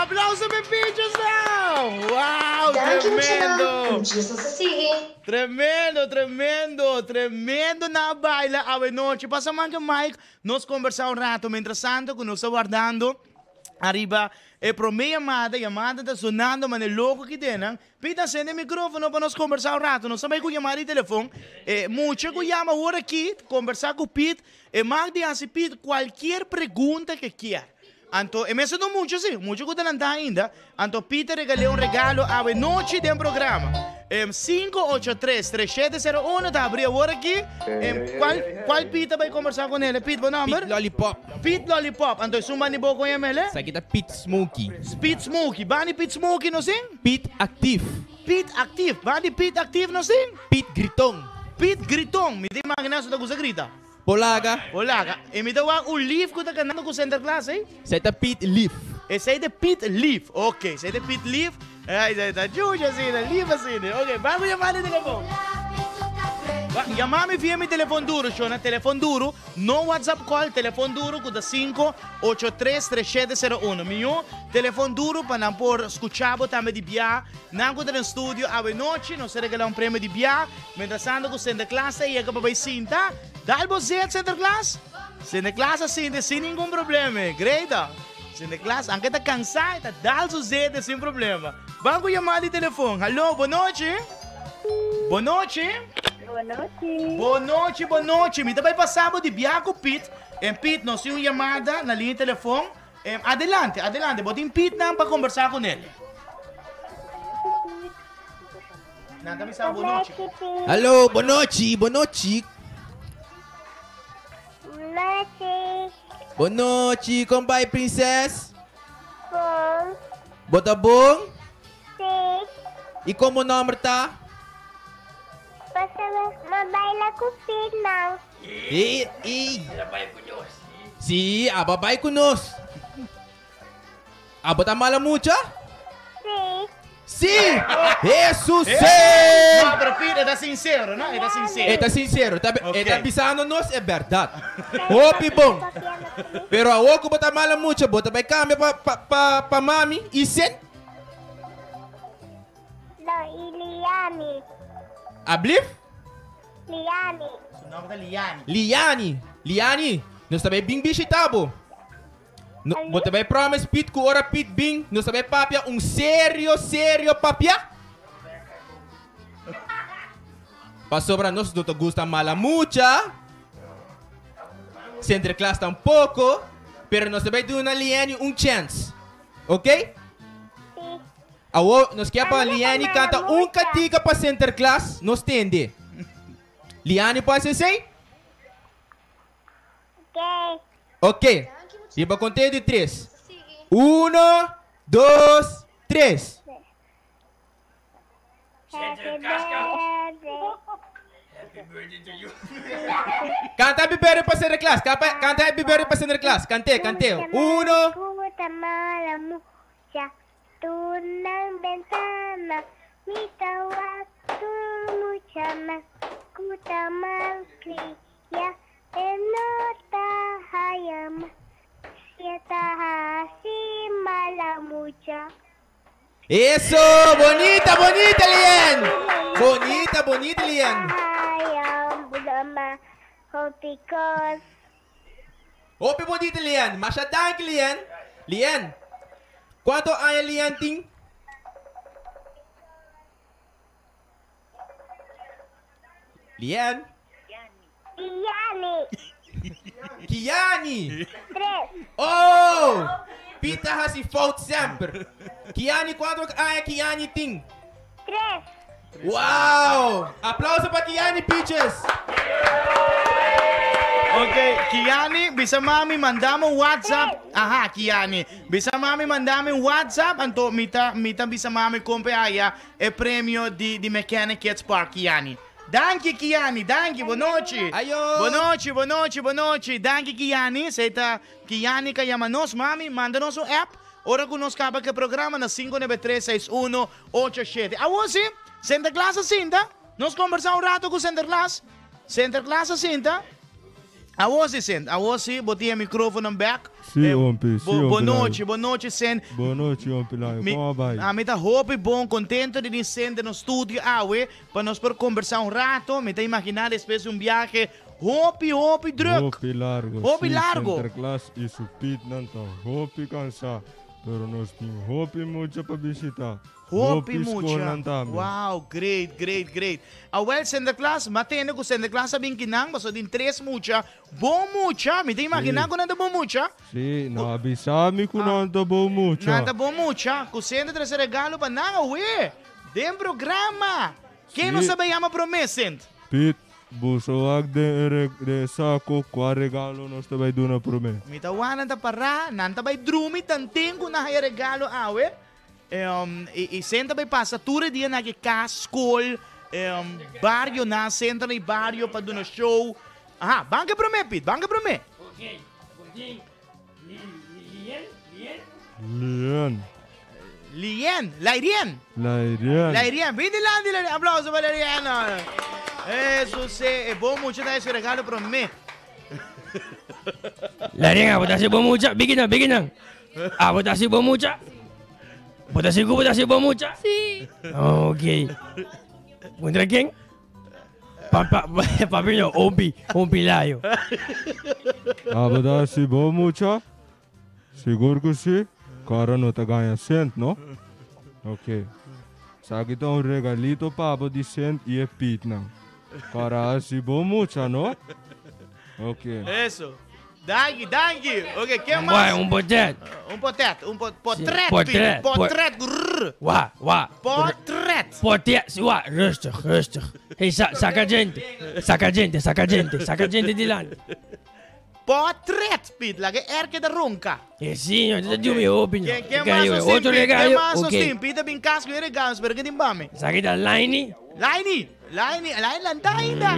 Aplauso pa e Pichos nan! Wow, Danki muchanan, tremendo! un Jesus a sigui. Tremendo, tremendo, tremendo nan a baila awe nochi. Pasa man ke Mike, nos kombersá un rato. Mientras tanto ku nos ta wardando ariba e promé yamada, yamada ta sonando manera loko aki den nan. Pita sende e microfono pa nos kombersá un rato. Nos ta bai ku yamada di telefon. E mucha ku yama awor aki, kombersá ku Pete, e mag di hasi Pete kualkier pregunta ke kier. Anto e mester ta un mucha si, mucha ku ta lantá ainda. Anto Pete a regal'é un regalo awe nochi den programa. 583 3701 ta habrí awor aki. Kual kual Pete a bai kombersá ku nel? Pete bo nòmber? Pete Lollipop. Pete Lollipop. Anto esun bani bo kon yama el? Esaki ta Pete Smokey. Pete Smokey. Bani Pete Smokey nos tin? Pete Actief. Pete Actief. Bani Pete Actief nos tin? Pete Griton. Pete Griton. Mi ta imaginá su ta gusta grita. Polaga. Polaga. E mi ta wak un lief ku ta kanando ku Sinterklaas ei. Esei ta Piet Lief. Esei ta Piet Lief. Ok, esei ta Piet Lief. Ai, esei ta chucha asina, lief asina. Ok, ban ku yama di telefon. Ba, yama mi via mi telefon duru, shona. Telefon duru, no WhatsApp call, telefon duru ku ta 5833701. Mihó telefon duru pa nan por skucha bo tambe di bia. Nan ku ta den studio awe nochi, nos ta regalá un premio di bia. Mientrastanto ku Sinterklaas ta yega pa bai sinta, dal bo zet Sinterklaas! Sinterklaas a sinti sin ningun problema, Greta. Sinterklaas, anke ta kansa, e ta dal su zete sin problema. Ban ku yamada di telefon. Hallo, bonochi! Bonochi! Bonochi! Bonochi, bonochi! Mi ta bai pasa bo di bia ku Piet. En Piet, nos tin un yamada na liña di telefon. Adelante, adelante. Bo tin Pietnan pa kombersá ku nel. Nan ta bisa bonochi. Hallo, bonochi, bonochi. Bonochi. Bonochi, kon bai prinses? Bon. Bo ta bon? Si. I kon bo nomber ta? Pasobra mi baila ku Pietnan. I, i. Si, abo a bai ku nos. Abo ta mala mucha? Sí. Sí! Hesus e! No, pero Pete, e ta sincero, no? E ta sincero. E ta sincero. Ta, Ok. E ta bisando nos e berdad. Hopi bon. Pero awor ku bo ta mala mucha, bo ta bai cambia pa, pa, pa, pa mami i Sen? No, i Liani. Ablif? Liani. Su nomber ta Liani. Liani. Liani, nos ta bai bin bishita bo. No, bo ta bai promise Piet ku ora Piet bin, nos ta bai papia un serio, serio papia? Pasobra nos no ta gusta mala mucha, Sinterklaas tampoko, pero nos ta bai duna Liany un chance. Ok? Sí. Awor nos kier pa Ami no ta Liany mala kanta un mucha. kantika pa Sinterklaas, nos tende. Liany por hasi esei? Ok. Ok, riba conteo di tres. Uno, dos, tres. Happy birthday. Canta happy birthday pa Sinterklaas. Canta, canta happy birthday pa Sinterklaas. Cant'é, cant'é. Uno. Gusta mala mucha. Tunan bentana. Mi ta wak tur mucha na. Gusta mal cria. E no ta haya mas si e ta hasi mala mucha. Eso! Bonita, bonita, Lien! Bonita, bonita, Lien! Haya broma hopi kos. Hopi bonita, Lien! Masha danki, Lien! Lien, kuantu aña Lien tin? Lien? Kiani. Kiani. Tres. Oh! Pita hasi fout semper. Kiani, kuantu aña Kiani tin? Tres. Wow! Aplauso pa Kiani, Peaches! Ok, Kiani, bisa mami mandame un WhatsApp. Aha, Kiani. Bisa mami mandame un WhatsApp, anto mi ta, mi ta bisa mami kompe haya e premio di, di Mechanic Kids Park, Kiani. Danki Kiani, danki, bonochi. Ayo. Bonochi, bonochi, bonochi. Danki Kiani, esei ta Kiani ka yama nos. Mami, manda nos un app ora ku nos kaba ku e programa na 5936187. Awor si, Sinterklaas a sinta. Nos kombersá un rato ku Sinterklaas. Sinterklaas a sinta. Awor si, Sint. Awor si, bo tin e microfono bek. Si, Ompi. Si, Bo Ompi nochi, bo nochi, Sint. Bo nochi, Ompi Layo. Mi, Kon a bai? ami ta hopi bon, contento di tin Sint den nos studio awe, pa nos por combersa un rato. Mi ta imagina despues di un biahe hopi, hopi druk. Hopi largo. Hopi Si, largo. Sinterklaas y su Pietnan ta hopi cansa, pero nos tin hopi mucha pa bishita. Hopi Hopi mucha. skolnan tambe. Wow, great, great, great. Awel Sinterklaas, m'a tende ku Sinterklaas a bin kinan, pasobra tin tres mucha. Bon mucha, mi ta imaginá Sí. ku nan ta bon mucha. Sí, nan a bisa mi ku nan ta bon mucha. Nan ta bon mucha, ku Sint a trese regalo pa nan awe, den programa. Ken nos Sí. a bai yama promé, Sint? Piet, boso wak den e re den e sako kua regalo nos ta bai duna promé. Mi ta wak nan ta pará, nan ta bai drumi tanten ku nan haya regalo awe. I senta bai pasa tur e dia na ki kas, skol, bario nan, sentro di bario pa duna show. Aha, ban ke promé Piet, ban ke promé. Ok, bo tin Lien, Lien? Lien. Lien, Lairien. Lairien. Lairien, bin dilanti Lairien, aplauso pa Lairien. Eso si, e bon mucha ta hasi regalo promé. Lairien, abo ta hasi bon mucha, bigi nan, bigi nan. Abo ta hasi bon mucha? Bo ta sigur bo ta hasi bon mucha? Sí. Ok. Contra ken? Pa, pa, papi no, Ompi, Ompi Layo. Abo ta hasi bon mucha? Sigur ku si? Kora no ta gaña sent, no? Ok. Esaki ta un regalito pa bo di sent i e Pietnan. Kora hasi bon mucha, no? Ok. Eso. Danki, danki. Ok, ken mas? Bueno, un potret. Un potret, un pot, potret, Potret, Piet. Potret, grrr. Wa, wa. Potret. Potret, si, wa, rustig, rustig. Hey, sa, saca gente, saca gente, saca gente, saca gente di land. Potret, Piet, laga e R keda ronca. Eh, sí, no, dit doe me open. Ken, ken Oké, mas joh, nos tin, otro Piet? Ken regalo, mas nos oké. tin? Piet a bin cas cu e regalos, pero ke tin pa mi? Saca da Laini. Laini, Laini, Laini lanta ainda.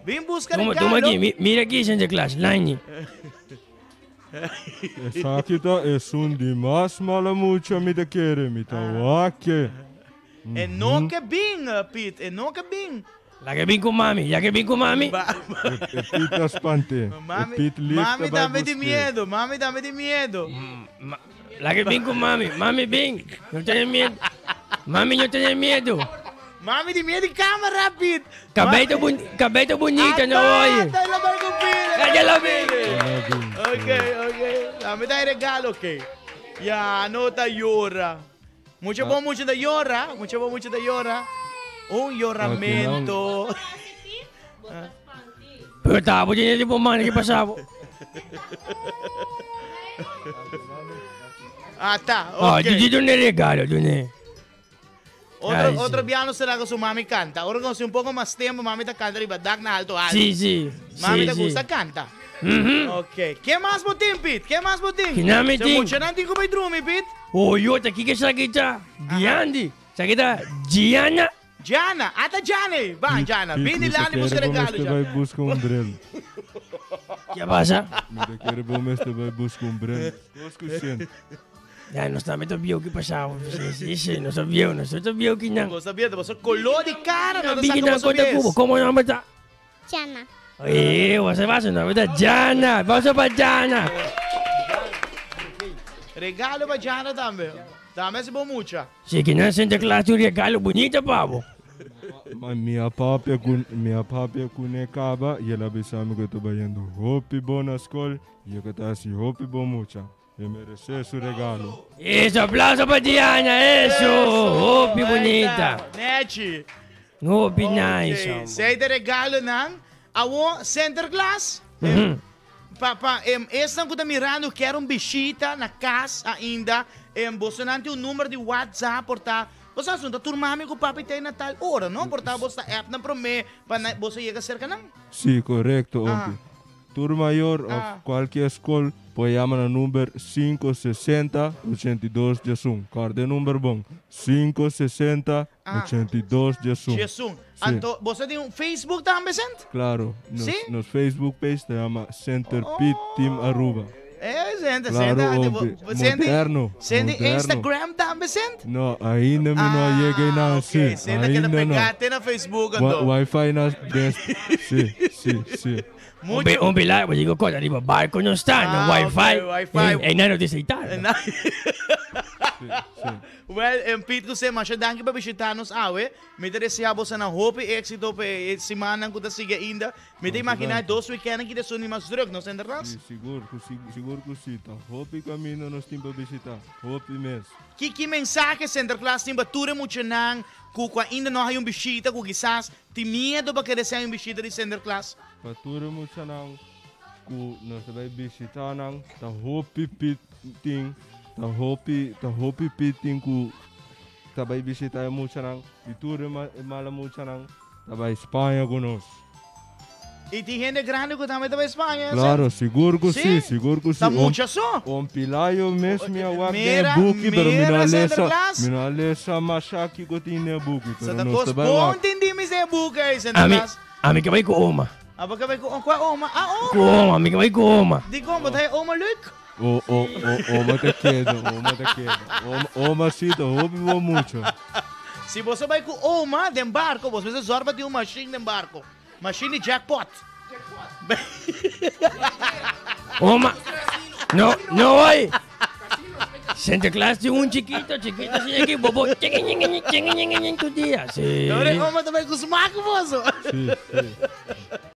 Bin busca Toma, regalo. toma aki, mi, mira aki Sinterklaas, Laini. Esaki ta esun di mas mala mucha mi ta kere, mi ta wak e. E no ke bin, Piet, e no ke bin. Laga bin ku mami, laga bin ku mami. E Piet ta spant'é. E Mami, Piet lief ta mami bai tambe tin busk'é. miedo, mami tambe tin miedo. Laga bin ku mami, mami bin, no tene miedo. Mami no tene miedo. Mami di miedo di camera, Piet. Cabei ta bun, cabei ta bunita, no oye. Ata la bai ku Piet. Ata la bin. Ok, ok. Mami ta regalo, ok. Ya, no ta yora. Mucha bon mucha ta yora, mucha bon mucha ta yora. Un yoramento. Pero ta bo tiene tipo man que pasabo. Ata, Oh, ok. di di un regalo, dune. Otro, Ay, sí. otro piano será que su mami canta. Ahora con un poco más tiempo, mami ta canta riba dak na alto alto. Sí, sí. Mami sí, te sí. gusta canta. Mhm. Ok. ¿Qué más botín, Pete? ¿Qué más botín? ¿Qué más Se botín? mucho nanti ko bay drumi, Pete. Oh, yo te kike sakita. Giandi. Sakita Gianna. Jana, ata Jane. Va, Jana. Piet, Bini mi ta lani busca kere bo regalo. mester Jana. bai busca un bril. ¿Qué pasa? Mi ta kere bo mester bai busca un bril. Kos ku sint. Ya no está meto viejo que pasaba. Sí, sí, sí, no está viejo, no está viejo que nada. Cosa bien, você color de cara, no te Biggie saca na conta cubo, ¿cómo no está? Jana. Oye, você va a no está Jana, vamos para Jana. Regalo pa Jana tambe. Tambe se bom mucha. Sí, que no siente clase un regalo bonito, pavo. Ma mi a papia ku mi a papia ku ne kaba y el a bisa mi ku ta bayendo hopi bon na skol y ku ta hasi hopi bon mucha. E merece su regalo. Eso, aplauso para Diana, eso. Oh, qué bonita. Nechi. Oh, be nice. Ok. Sei de regalo nan. Awo center class. Mhm. Pa, pa, em, esta que tá mirando quer um bichita na casa ainda. Em, você não tem um número de WhatsApp, porta. Você assunto, turma amigo papi tem na tal hora, não? Porta você app na prome, pa na, você chega cerca não? Sí, correcto, Ah. Ompi. Tour mayor Ah. of cualquier school puede llamar al número 560 82 11. Guarda el número bon. 560 Ah. 82 11. Jesus. Sí. Anto, você tem um Facebook também, sent? Claro, nos, Sí? nos Facebook page se llama Center Pit Team Aruba. Eh, sente, Claro, sente. hombre. Sente, Moderno, sente moderno. Instagram tambe, sente? No, ainda mi no a yega Ah, na ok. si. Sente que Ainda no. pegate na Facebook, anto. Wi-Fi na des. Si, si, si. Un, un pilar, pues digo, cosa, digo, barco no está, Ah, no wifi. ok, wifi. Eh, eh, no dice y tal. Well, Piet ku masha danki pa bishita nos awe. Mi ta desea boso na hopi éxito pa e siman ku ta sigui ainda. Mi ta imagina dos weekend aki ta mas druk, no Sinterklaas? Si, sigur, sigur ku si. Ta hopi kaminda nos tin pa bishita. Hopi mes. Ki mensahe Sinterklaas tin pa tur e muchanan ku ainda no a haya un bishita ku kisas tin miedo pa kere un bishita di Sinterklaas? Pa tur e muchanan ku nos ta bai bishita nan, ta hopi Piet tin, ta hopi Piet tin ku ta bai bishita e muchanan i tur e mala muchanan ta bai Spaña ku nos. I tin hende grandi ku tambe ta bai Spaña? Claro, sigur ku Si? si, sigur ku si. Ta mucha so? Un pilayo mes mi a wak den Mira, buki, pero mi no mira, a lesa, Sinterklaas. mi no a lesa masha kiko tin den buki, pero Santa nos Claus ta bai wak. bon tin di mi den buki, A mi, Sinterklaas. ami ke bai ku oma. Ah, bo ke bai ku kua oma? Ah, oma. Ku oma, mi ke bai ku oma. Di kon, bo ta haya oma leuk? O, o, o, oma ta keda, oma ta keda. Oma, oma si ta hopi bon mucha. Si bo bai ku oma den barko, bo mester zorg pa tin un machine den barko. Machine di jackpot. Oma. No, no voy. Sinterklaas tin un chikito, chikito, asina aki, bobo, chingui, chingui, chingui, chingui, tur dia. Si. Oma ta bai ku smaak, boso. Si, si.